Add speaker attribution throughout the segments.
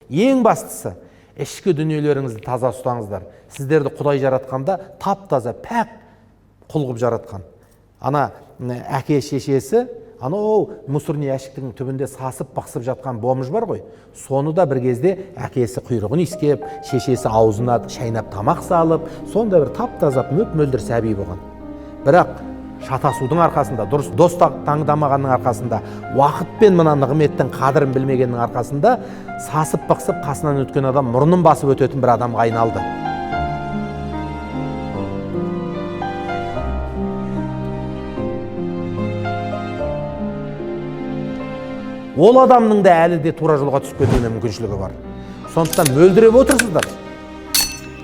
Speaker 1: Ең бастысы, ішкі дүниелеріңізді таза ұстаңыздар. Сіздерді Құдай жаратқанда тап-таза, пәк құл қылып жаратқан. Ана әке шешесі, анау мусорный ящиктің түбінде сасып, бықсып жатқан бомж бар ғой, соны да бір кезде әкесі құйрығын иіскеп, шешесі аузына шайнап тамақ салып, сондай бір тап-таза мөп-мөлдір сәби болған. Бірақ шатасудың арқасында, дұрыс дос таңдамағанның арқасында, уақыт пен мына нығметтің қадірін білмегеннің арқасында сасып бықсып қасынан өткен адам мұрнын басып өтетін бір адамға айналды. Ол адамның да әлі де тура жолға түсіп кетуіне мүмкіншілігі бар. Сондықтан мөлдіреп отырсыздар.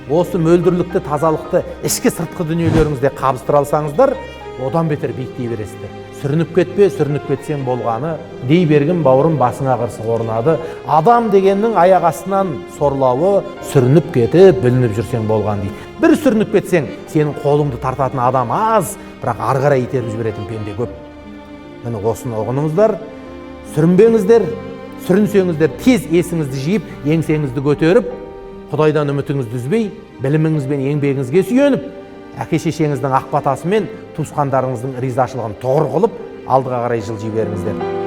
Speaker 1: Осы мөлдірлікті, тазалықты ішкі сыртқы дүниелеріңізде қабыстыра алсаңыздар, одан бетер биіктей бересіздер. Сүрініп кетпе, сүрініп кетсең болғаны, дей бергін бауырым, басыңа қырсық орнады. Адам дегеннің аяқ астынан сорлауы, сүрініп кетіп, бүлініп жүрсең болған дейді. Бір сүрініп кетсең, сенің қолыңды тартатын адам аз, бірақ ары қарай итеріп жіберетін пенде көп. Міне осыны ұғыныңыздар. Сүрінбеңіздер, сүрінсеңіздер тез есіңізді жиып, еңсеңізді көтеріп, Құдайдан үмітіңізді үзбей, біліміңіз бен еңбегіңізге сүйеніп, әке шешеңіздің ақ батасы мен туысқандарыңыздың ризашылығын тұғыр қылып, алдыға қарай жылжи беріңіздер.